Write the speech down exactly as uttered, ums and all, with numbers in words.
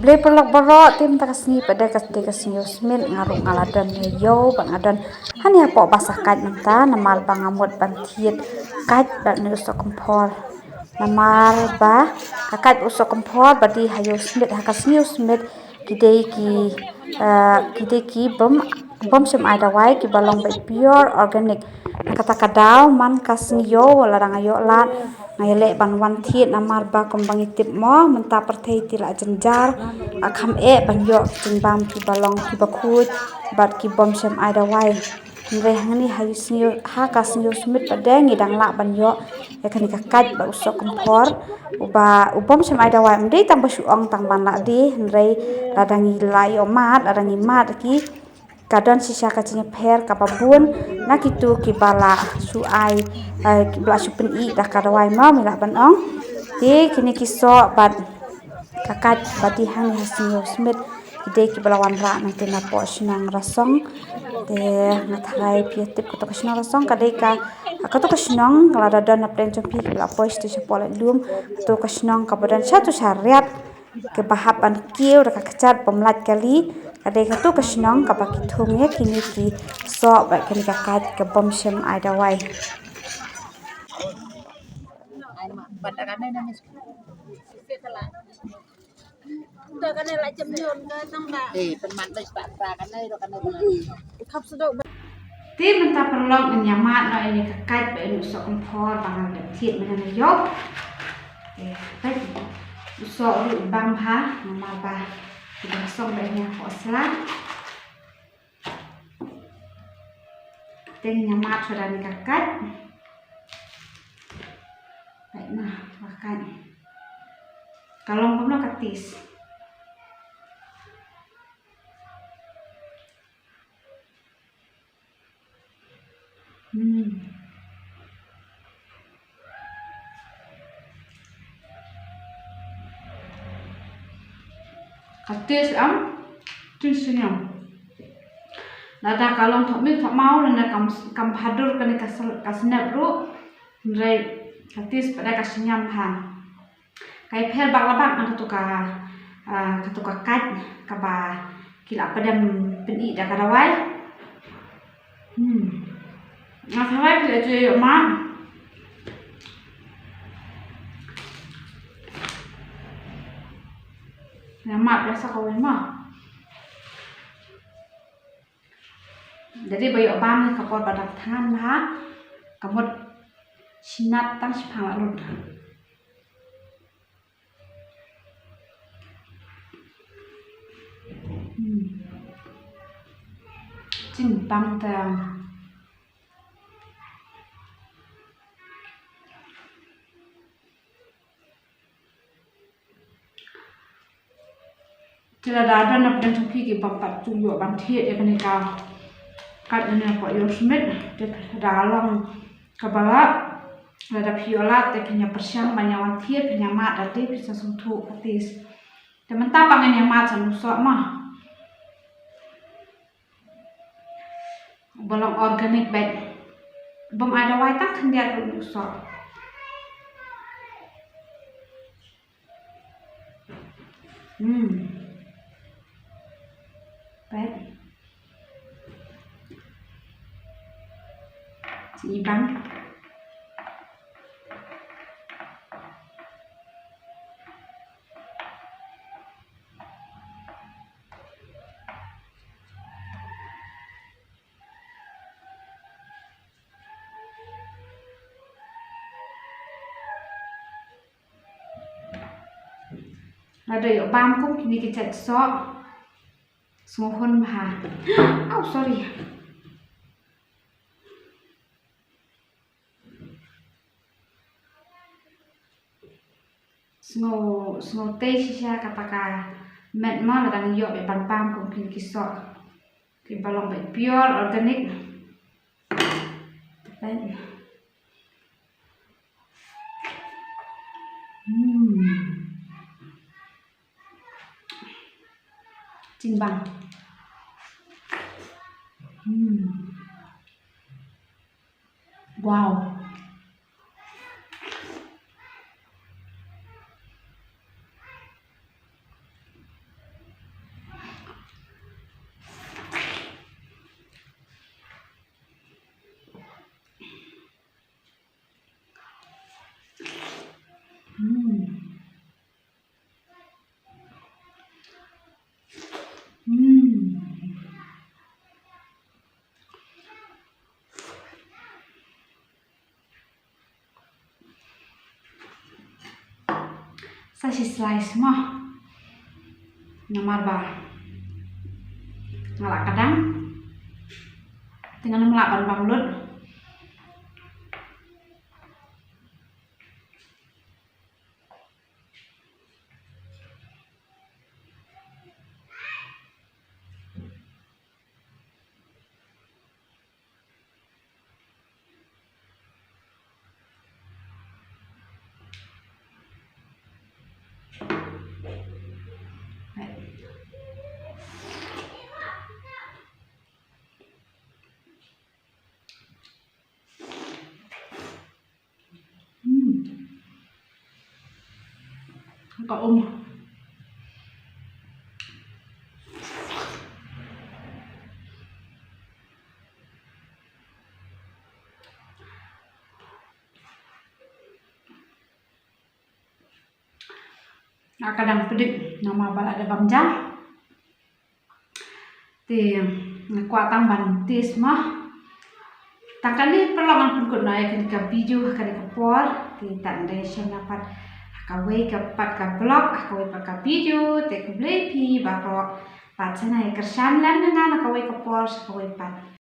Blei paralok baroh, te mynta ka sngi pat de ka dei ka sngi Ïewsmit, nga ruh nga la don ïa ïew bad nga don hangne hapoh ba sa kait mynta, namar ba nga mut ban thied kait bad une u sohkymphor. Namar ba ka kait u sohkymphor ba die ha Ïewsmit, ha ka sngi Ïewsmit, ki dei ki, eh, ki dei ki bym, bym shym ai dawai, kiba long beit pure organic. Na kata ka daw man ka sngi Ïew lada nga ïoh lad, nga ïaleh ban wan thied, namar ba kumba ngi tip mo, mynta pyrthei te la jynjar, ah, kham eh ban ïoh ki jingbam kiba long kiba khuid bad ki bym shym ai dawai. Hynrei hangne ha u sngi, ha ka sngi Ïewsmit pat de ngi dang lah ban ïoh ïa kane ka kait bad u sohkymphor uba u bym shym ai dawai. Ym dei tang ba shu ong tang ban lah die, hynrei lada ngi la ïoh mad, lada ngi mad ki, ka don shisha ka jingïapher kaba bun na kito kiba la shu ai, eh, kiba la shu pyni da ka dawai mo, me lah ban ong. Te kine ki soh bad ka kait ba die hangne ha sngi Ïewsmit, ki dei kiba la wanrah nangta napoh shnong Rasong. Te nga tharai phi ïa tip kato ka shnong Rasong, ka dei ka, kato ka shnong, lada don na pdeng jong phi kiba la poi shatei shapoh Laitlum, kato ka shnong kaba don shato shariat, kaba hap ban kiew da ka kjat bym lait kali, ka dei kato ka shnong kaba ki thung ïa kine ki soh bad kane ka kait ka bym shym ai dawai. Te mynta paralok ngin ïa mad noh ïa kane ka kait bad une u sohkymphor ba ngan dep thied mynne na ïew. Te peit, u soh ruh u bang bha namar ba u dang song beit hapoh sla. Te ngin ïa mad shuwa da kane ka kait. Peit na, ka kait ka long kumno ka taste. Hmm. Ka taste em, taste sngewbha. Lada ka long thok miet thok maw, lada kam, kam bhadur kane ka sel-, ka snep ruh, hynrei ka taste pat de ka sngewbha. Ka ïapher bak la bak na kato ka, ah, kato ka kait kaba ki la pdem pyni da ka dawai. Hmm. Nga tharai phi la ju ïoh mad. Nga mad ïa sa kawei ma. Dei ba ïoh bam ne ka por ba dang thngan bha, ka mut shnat tang shiphang la lut. Hmm. Jingbam te. Te lada don na pdeng jong phi ki bym pat ju ïoh ban thied ïa kane ka kait ne na pdeng Ïewsmit, te lada long kaba lah, lada phi ïoh lad te phin ïa pyrshang ban ïa wan thied, phin ïa mad, da te phin sa sngewthuh ka taste. Te mynta pat ngin ïa mad sa u soh ma. Ba long organic beit. Bym ai dawai tang khyndiat ruh u soh. Hmm. Beit. Sngewbha. Lada ïoh bam kum kine ki jait soh, sngewhun bha. Oh, sorry. Sngew, sngew tei shisha kata ka met ma lada ngi ïoh beit ban bam kum kine ki soh kiba long beit pure organic. Hmm. Jingbam. Hmm. Wow. Sa shi slice mo. Namar ba nga la ka dang, te ngan ym lah ban bam lut. Hmm. Ka um. Nga ka dang pdeng namar ba la da bam ja. Te nga kwah tang ban test mo. Tang kane paralok ngan pynkut noh ïa kane ka video ha kane ka por. Te tang dei shen na pat ha kawei ka pat ka vlog, ha kawei pat ka video. Te khublei phi baroh. Pat sa nang ïa kyrshan lem ïa nga na kawei ka por sha kawei pat.